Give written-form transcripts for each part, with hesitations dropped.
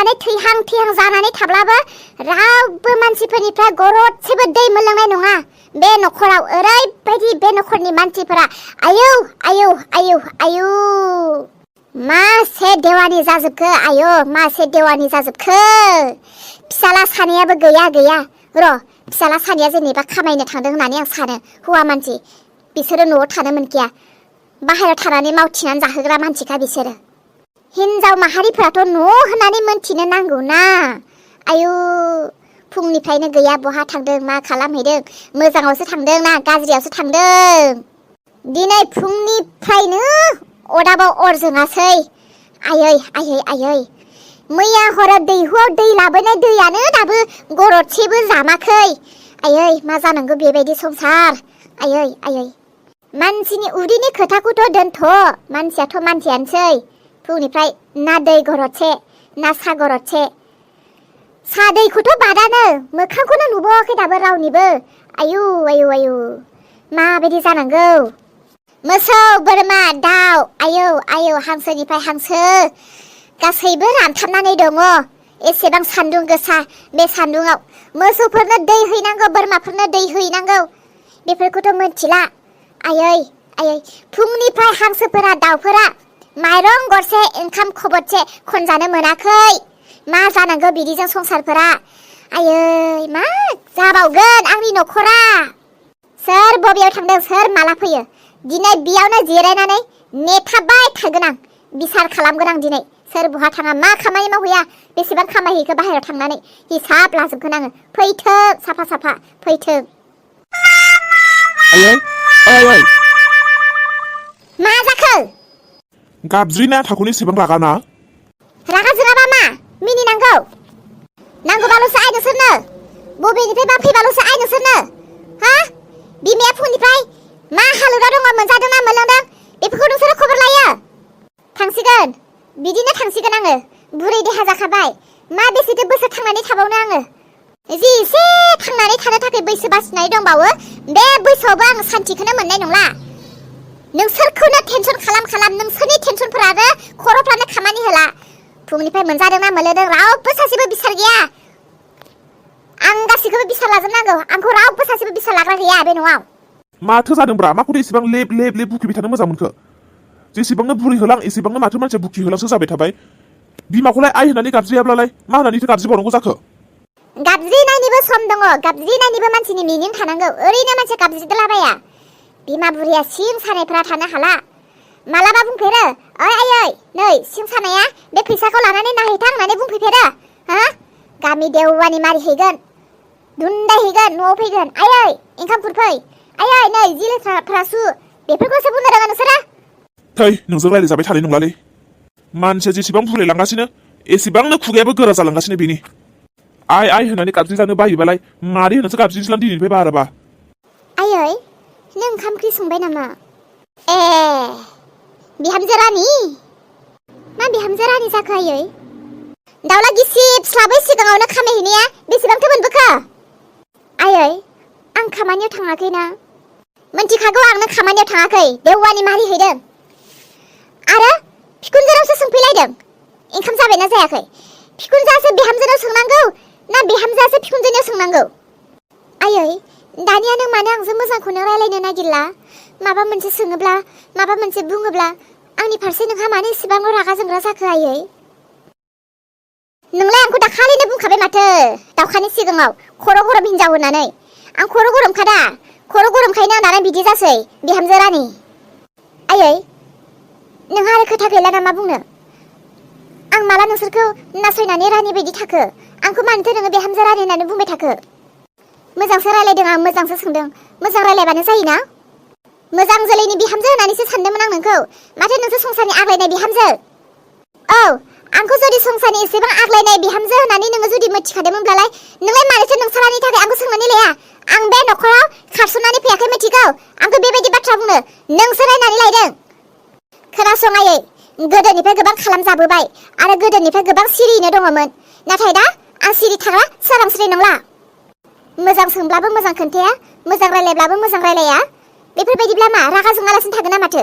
लोमजानानै थैहां जानानै थाब्लाबो रावबो मानसिफोरनिफ्राय गरदसेबो दै मोनलोंनाय नङा। बे न'खराव ओरैबायदि बे न'खरनि मानसिफोरा आयौ आयौ आयौ आयौ मासे देवानि जाजोबखो आयौ मासे देवानि जाजोबखो। फिसाला सानैयाबो गैया र' फिसाला सानैया जेनेबा खामायनो थांदों होननानै आं सानो। हौवा मानसि बिसोरो न'आव थानो मोनखाया, बाहेरायाव थानानै मावथिनानै जाहोग्रा मानसिखा बिसोरो। हिनजाव माहारिफोराथ' न' होननानै मोनथिनो नांगौ ना। आयु फुंनिफ्रायनो गैया बहा थांदों मा खालामहैदों, मोजाङावसो थांदों ना गाज्रियावसो थांदों। दिनै फुंनिफ्रायनो अदाबाव अर जोङासै। आयै मैया हराव दैहुआव दै लाबोनाय दैयानो दाबो गरदसेबो जामाखै। आयै मा जानांगौ बेबायदि संसार। आयै मानसिनि उदैनि खोथाखौथ' दोनथ', मानसियाथ' मानसियानोसै। फुंनिफ्राय ना दै गरदसे ना सा गरदसे। सा दैखौथ' बादानो मोखांखौनो नुबावाखै दाबो रावनिबो। आयु माबायदि जानांगौ। मोसौ बोरमा दाउ आयौ हांसोनिफ्राय हांसो गासैबो रानथाबनानै दङ। एसेबां सान्दुं गोसा, बे सान्दुङाव मोसौफोरनो दै हैनांगौ, बोरमाफोरनो दै हैनांगौ, बेफोरखौथ' मोनथिला। आयै फुंनिफ्राय हांसोफोरा दाउफोरा माइरं गरसे ओंखाम खबदसे खनजानो मोनाखै। मा जानांगौ बिदिजों संसारफोरा। आयै मा जाबावगोन आंनि न'खरा। सोर बबेयाव थांदों सोर माला फैयो, दिनै बेयावनो जिरायनानै नेथाबबाय थागोन आं, बिसार खालामगोन आं दिनै। सोर बहा थाङा मा खामानि मावहैया, बेसेबां खामायहैखो बाहेरायाव थांनानै हिसाब लाजोबगोन आङो। फैथों साफा फैथों। आयै मा जाखो? गाबज्रिना थाखौनो एसेबां रागाना? रागा जोङाबा मा मिनिनांगौ? नांगौबाल'सो आइ नोंसोरनो, बबेनिफ्रायबा फैबाल'सो आइ नोंसोरनो। हा बिमाया फुंनिफ्राय मा हालोदाव दङ, मोनजादों ना मोनलोंदों, बेफोरखौ नोंसोरो खबर लायो? थांसिगोन बिदिनो थांसिगोन आङो। बुरै देहा जाखाबाय, मा बेसेथो बोसोर थांनानै थाबावनो आङो। जि एसे थांनानै थानो थाखाय बैसो बासिनानै दंबावो, बे बैसोआवबो आं सान्थिखौनो मोननाय नंला। नोंसोरखौनो टेनसन खालाम नोंसोरनि टेनसनफोराबो खर'फ्रानो खामानि होला। फुंनिफ्राय मोनजादों ना मोनलोंदों रावबो सासेबो बिसार गैया। आं गासैखौबो बिसार लाजोबनांगौ, आंखौ रावबो सासेबो बिसार लाग्रा गैया बे न'आव। माथो जादोंब्रा, माखौथ' एसेबां लेब बुखिबाय थानो मोजां मोनखो? जेसेबांनो बुरि होलां एसेबांनो माथो मानसिया बुखि होलांसो जाबाय थाबाय। बिमाखौलाय आइ होननानै गाबज्रियाब्लालाय मा होननानैथो गाबज्रिबावनांगौ जाखो? गाबज्रिनायनिबो सम दङ, गाबज्रिनायनिबो मानसिनि मिनिं थानांगौ। ओरैनो मानसिया गाबज्रिदलाबाया। बिमा बुरिया सिं सानायफोरा थानो हाला। मालाबा बुंफेरो ओइ आयै नै सिं सानाया बे फैसाखौ लानानै नायहैथां होननानै बुंफैफेरो? हा गामि देवानि मारिहैगोन, दुन्दायहैगोन, न'आव फैगोन आयै ओंखाम खुरफै, आयै नै जि लेथ्राफोरा सु, बेफोरखौसो बुंनो रोङा नोंसोरो? थै नोंजों रायज्लायजाबाय थानाय नंलालै। मानसिया जेसेबां बुंलायलांगासिनो एसेबांनो खुगायाबो गोरा जालांगासिनो बेनि। आइ होननानै गाबज्रिजानो बायोबालाय मादै होननानैसो गाबज्रिनोसैलां दिनैनिफ्राय बाराबा। आयै नों ओंखाम ओंख्रि संबाय नामा? ए बिहामजो रानि? मा बिहामजो रानि जाखो आयै? दाउला गिसिब स्लाबै सिगाङावनो खामायहैनाया बेसेबांथो मोनबोखो? आयै आं खामानियाव थाङाखैना। मोनथिखागौ आं नों खामानियाव थाङाखै, देवानि मारिहैदों। आरो फिखुनजोनावसो सोंफैलायदों ओंखाम जाबायना जायाखै। फिखुनजोआसो बिहामजोनाव सोंनांगौ ना बिहामजोआसो फिखुनजोनियाव सोंनांगौ? आयै दानिया नों मानो आंजों मोजांखौनो रायलायनो नागिरला? माबा मोनसे सोङोब्ला माबा मोनसे बुङोब्ला आंनि फारसे नोंहा मानो इसेबां रागा जोंग्रा जाखो आयै? नोंलाय आंखौ दाखालिनो बुंखाबाय माथो दाउखानि सिगाङाव खर' गरम हिनजाव होननानै। आं खर' गरमखादा, खर' गरमखायनो आं दाना बिदि जासै बिहामजो रानि। आयै नोंहा आरो खोथा गैला नामा बुंनो? आं माला नोंसोरखौ नासयनानै रानि बायदि थाखो? आंखौ मानोथो नोङो बिहामजो रानि होननानै बुंबाय थाखो? मोजांसो रायलायदों आं, मोजांसो सोंदों। मोजां रायलायबानो जायोना? मोजां जोलैनि बिहामजो होननानैसो सानदोंमोन आं नोंखौ, माथो नोंसो संसारनि आग्लायनाय बिहामजो। औ आंखौ जुदि संसारनि एसेबां आग्लायनाय बिहामजो होननानै नोङो जुदि मिथिखादोंमोनब्लालाय नोंलाय मानोथो नोंसारानि थाखाय आंखौ सोंनानै लाया? आं बे न'खराव खारसननानै फैयाखै मिथिगौ। आंखौ बेबायदि बाथ्रा बुंनो नोंसो रायनानै लायदों। खोनासं आयै, गोदोनिफ्राय गोबां खालामजाबोबाय आरो गोदोनिफ्राय गोबां सिरियैनो दङमोन, नाथाय दा आं सिरि थाग्रा सोरांस्रि नंला। मोजां सोंब्लाबो मोजां खोन्थाया, मोजां रायलायब्लाबो मोजां रायलाया, बेफोरबायदिब्ला मा रागा जोङालासिनो थागोन ना माथो?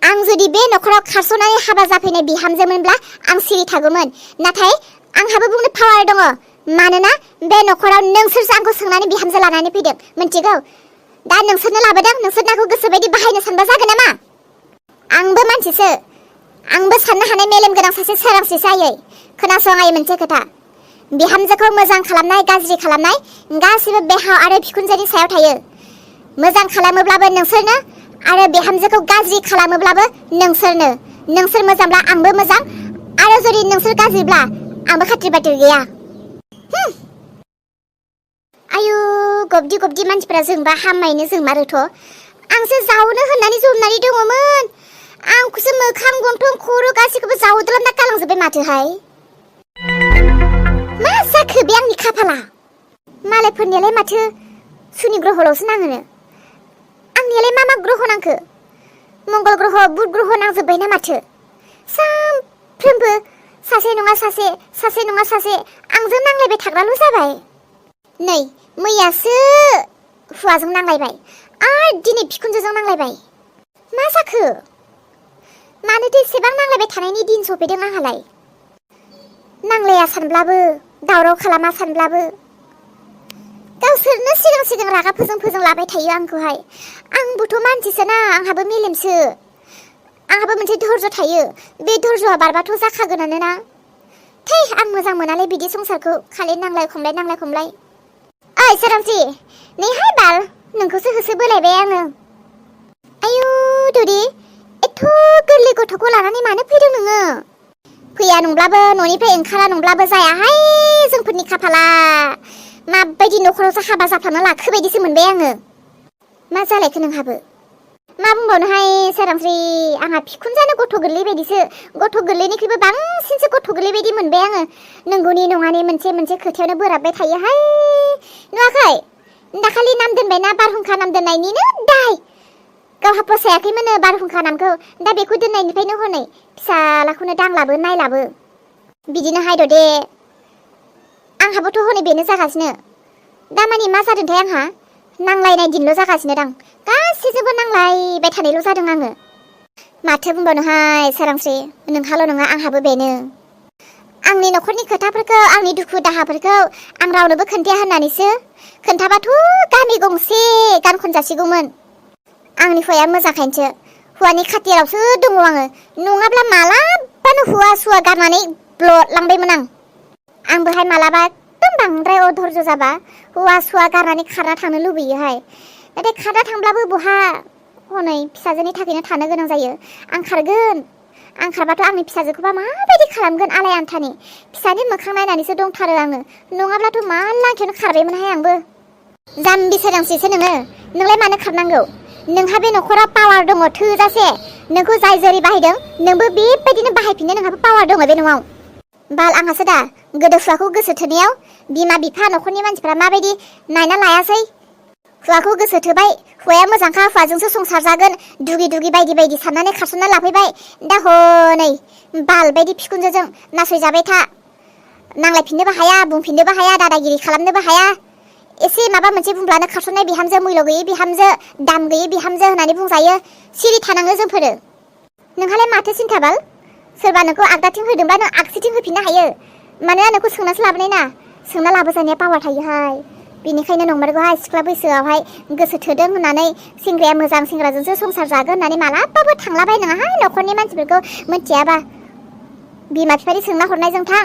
आं जुदि बे नखराव खारस'नानै हाबा जाफैनाय बिहामजोमोनब्ला आं सिरि थागौमोन नाथाय आंहाबो बुंनो पावार दङ मानोना बे नखराव नोंसोरसो आंखौ सोंनानै बिहामजो लानानै फैदों मिन्थिगौ दा नोंसोरनो लाबोदों नोंसोरनो गोसो बायदि बाहायनो सानबा जागोन नामा आंबो मानसिसो आंबो साननो हानाय मेलेम गोनां सासे सोरांसिसो आयै खोनासं आयै मोनसे खोथा बिहामजोखौ मोजां खालामनाय गाज्रि खालामनाय गासिबो बिहाव आरो बिखुनजोनि सायाव थायो मोजां खालामोब्लाबो नोंसोरनो आरो बिहामजोखौ गाज्रि खालामोब्लाबो नोंसोरनो नोंसोर मोजांब्ला आंबो मोजां आरो जुदि नोंसोर गाज्रिब्ला आंबो खाथि बाथि गैया आयु गबदि गबदि मानसिफोरा जोंबा हामनायनो जोंमारोथ' आंसो जावनो होननानै जमनानै दङमोन आंखौसो मोखां गन्थं खर' गासैखौबो जावदलाबना गालांजोब्बाय माथोहाय मा जाखो बे आंनि खाफाला मालायफोरनियालाय माथो सुनि ग्रहल'सो नाङोनो आंनियालाय मा ग्रह नांखो मंगल ग्रह बुध ग्रह नांजोब्बायना माथो सानफ्रोमबो सासे नङा सासे आंजों नांलायबाय थाग्राल' जाबाय नै मैयासो हुवाजों नांलायबाय आरो दिनै बिखुनजोजों नांलायबाय मा जाखो मानोथो एसेबां नांलायबाय थानायनि दिन सफैदों आंहालाय नांलाया सानब्लाबो दावराव खालामा सानब्लाबो गावसोरनो सिगां रागा फोजों लाबाय थायो आंखौहाय आंबोथ' मानसिसोना आंहाबो मेलेमसो आंहाबो मोनसे धैर्य थायो बे धैर्यआ बारबाथ' जाखागोनानो ना थै आं मोजां मोनालै बिदि संसारखौ खालि नांलाय खमलाय ओइ सोरांसि नैहाय बाल नोंखौसो होसो बोलायबाय आङो आयु दौरि एथ' गोरलै गथ'खौ लानानै मानो फैदों नोङो फैया नंब्लाबो न'निफ्राय ओंखारा नंब्लाबो जायाहाय जोंफोरनि खाफाला माबायदि नखरावसो हाबा जाफ्लांना लाखो बायदिसो मोनबाय आङो मा जालायखो नोंहाबो मा बुंबावनोहाय सोरांस्रि आंहा बिखुनजानो गथ' गोरलै बायदिसो गथ' गोरलैनिख्रुइबो बांसिनसो गथ' गोरलै बायदि मोनबाय आङो नंगौनि नङानि मोनसे खोथायावनो बोराबबाय थायोहाय नुवाखै दाखालि नाम दोनबायना बारहुंखा नाम दोननायनिनो दाय गावहा फसायाखैमोननो बारहुंखा नामखौ दा बेखौ दोननायनिफ्रायनो हनै फिसालाखौनो दांलाबो नायलाबो बिदिनो हायद' दे आंहाबोथ' हनै बेनो जागासिनो दामानि मा जादोंथाय आंहा नांलायनाय दिनल' जागासिनो दां गासैजोंबो नांलायबाय थानायल' जादों आङो माथो बुंबावनोहाय सोरांस्रि नोंहाल' नङा आंहाबो बेनो आंनि नखरनि खोथाफोरखौ आंनि दुखु दाहाफोरखौ आं रावनोबो खोन्थाया होननानैसो खोन्थाबाथ' गामि गंसे गान खनजासिगौमोन आंनि हौवाया मोजांखायनोसो हौवानि खाथिरावसो दङ आङो नङाब्ला मालाबानो हौवा सुवा गारनानै ब्लद लांबायमोन आंबोहाय मालाबा एकदम बांद्राय अधर्ज जाबा हौवा सुवा गारनानै खारना थांनो लुबैयोहाय नाथाय खारना थांब्लाबो बहा हनै फिसाजोनि थाखायनो थानो गोनां जायो आं खारगोन आं खारबाथ' आंनि फिसाजोखौबा माबायदि खालामगोन आलाय आन्थानि फिसानि मोखां नायनानैसो दंथारो आङो नङाब्लाथ' मा लांखियावनो खारबायमोनहाय आंबो जाम्बि सोरांस्रिसो नोंलाय मानो खारनांगौ नोंहा बे नखराव पावार दङ थोजासे नोंखौ जाय जेरै बाहायदों नोंबो बेबायदिनो बाहायफिननो नोंहाबो पावार दङ बे न'आव बाल आंहासो दा गोदो हुवाखौ गोसो थोनायाव बिमा बिफा नखरनि मानसिफ्रा माबायदि नायना लायासै हुवाखौ गोसो थोबाय हुवाया मोजांखा हुवाजोंसो संसार जागोन दुगि बायदि साननानै खारसनना लाफैबाय दा हनै बाल बायदि बिखुनजोजों नासयजाबाय था नांलायफिननोबो हाया बुंफिननोबो हाया दादागिरि खालामनोबो हाया एसे माबा मोनसे बुंब्लानो खारसननाय बिहामजो मैल' गैयै बिहामजो दाम गैयै बिहामजो होननानै बुंजायो सिरि थानाङो जोंफोरो नोंहालाय माथो सिन्था बाल सोरबा नोंखौ आगदाथिं होदोंब्ला नों आगसिथिं होफिननो हायो मानोना नोंखौ सोंनासो लाबोनाय ना सोंना लाबोजानाया पावार थायोहाय बेनिखायनो नंमारगौहाय सिख्ला बैसोआवहाय गोसो थोदों होननानै सेंग्राया मोजां सेंग्राजोंसो संसार जागोन होननानै मालाबाबो थांलाबायनाङाहाय नखरनि मानसिफोरखौ मिथियाबा बिमा बिफानि सोंना हरनायजों थां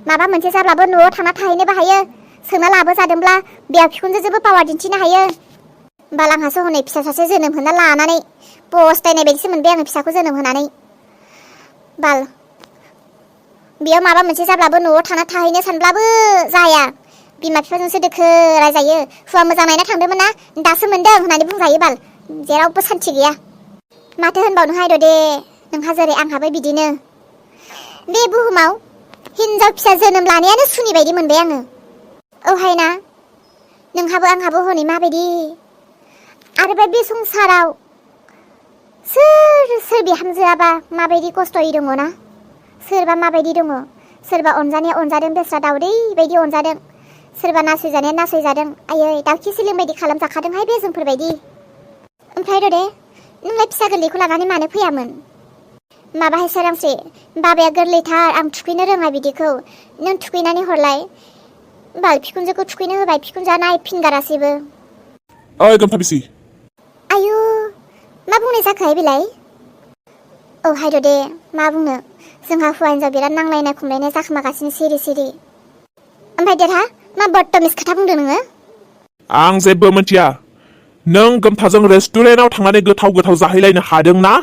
माबा मोनसे जाब्लाबो न'आव थांना थाहैनोबो हायो सोंना लाबोजादोंब्ला बिहा बिखुनजोजोंबो पावार दिन्थिनो हायो बाल आंहासो हनै फिसा सासे जोनोम होना लानानै पस्तायनाय बायदिसो मोनबाय आङो फिसाखौ जोनोम होनानै बाल बेयाव माबा मोनसे जाब्लाबो न'आव थांना थाहैनो सानब्लाबो जाया बिमा बिफाजोंसो दोखो रायजायो हुवा मोजां नायना थांदोंमोन ना दासो मोनदों होननानै बुंजायो बाल जेरावबो सान्थि गैया माथो होनबावनोहाय दे नोंहा जेरै आंहाबो बिदिनो बे बुहुमाव हिनजाव फिसा जोनोम लानायानो सुनि बायदि मोनबाय आङो औहाय ना नोंहाबो आंहाबो हनै माबायदि आरोबा बे संसाराव सोर बिहामजोआबा माबायदि खस्थ'यै दङ ना सोरबा माबायदि दङ सोरबा अनजानाया अनजादों बेस्रा दाउदै बायदि अनजादों सोरबा नासयजानाया नासयजादों आयै दाउखि सिलिं बायदि खालामजाखादोंहाय बे जोंफोरबायदि ओमफ्राय दे नोंलाय फिसा गोरलैखौ लानानै मानो फैयामोन माबाहाय सोरांस्रि बाबाया गोरलैथार आं थुखैनो रोङा बिदिखौ नों थुखैनानै हरलाय बाल बिखुनजोखौ थुखैनो होबाय बिखुनजोआ नायफिनगारासैबो ओइ गोमथा बिसि आयु मा बुंनाय जाखोहाय बेलाय औ हायद' दे मा बुंनो जोंहा हौवा हिनजाव बिराद नांलायनाय खमलायनाय जाखोमागासिनो सिरि सिरि ओमफ्राय देरहा मा बदतमिस खोथा बुंदों नोङो आं जेबो मिथिया नों गोमथाजों रेस्टुरेन्टाव थांनानै गोथाव गोथाव जाहैलायनो हादोंना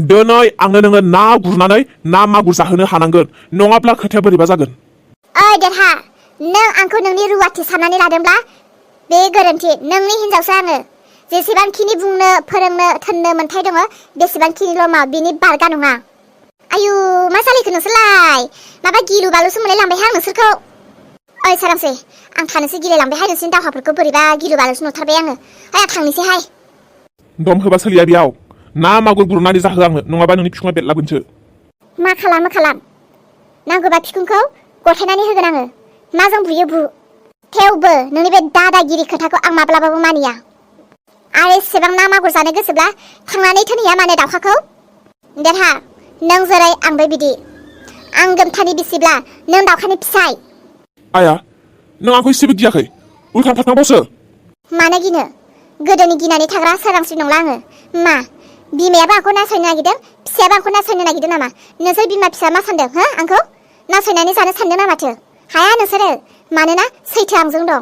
दिनै आंनो नोङो ना गुरनानै ना मागुर जाहोनो हानांगोन नङाब्ला खोथाया बोरैबा जागोन ओइ देरहा नों आंखौ नोंनि रुवाथि साननानै लादोंब्ला बे गोरोन्थि नोंनि हिनजावसो आङो जेसेबांखिनि बुंनो फोरोंनो थोननो मोन्थाय दङ बेसेबांखिनिल' मा बिनि बारगा नङा आयु मा जालायखो नोंसोरलाय माबा गिलु बालुसो मोनलायलांबायहाय आं नोंसोरखौ ओइ सोरांसै आं थानोसो गिलायलांबायहाय नोंसोरनि दावहाफोरखौ बोरैबा गिलु बालुसो नुथारबाय आङो आं थांनोसैहाय दम होबा सोलिया बेयाव ना मागुर गुरनानै जाहो आंनो नङाबा नोंनि बिखुङा बेरलागोनसो मा खालाम नांगौबा बिखुंखौ गथायनानै होगोन आङो माजों बुयो बु थेवबो नोंनि बे दादागिरि खोथाखौ आं माब्लाबाबो मानिया आरो एसेबां ना मागुर जानो गोसोब्ला थांनानै थोनहैया मानो दाउखाखौ देरहा नों जेरै आंबो बिदि आं गोमथानि बिसिब्ला नों दाउखानि फिसाय आया नों आंखौ एसेबो गियाखै उल्था फाथांबावसो मानो गिनो गोदोनि गिनानै थाग्रा सोरांस्रि नंला आङो मा बिमायाबो आंखौ नासयनो नागिरदों फिसायाबो आंखौ नासयनो नागिरदों नामा नोंसोर बिमा फिसा मा सानदों हो आंखौ नासयनानै जानो सानदों ना माथो हाया नोंसोरो मानोना सैथो आंजों दं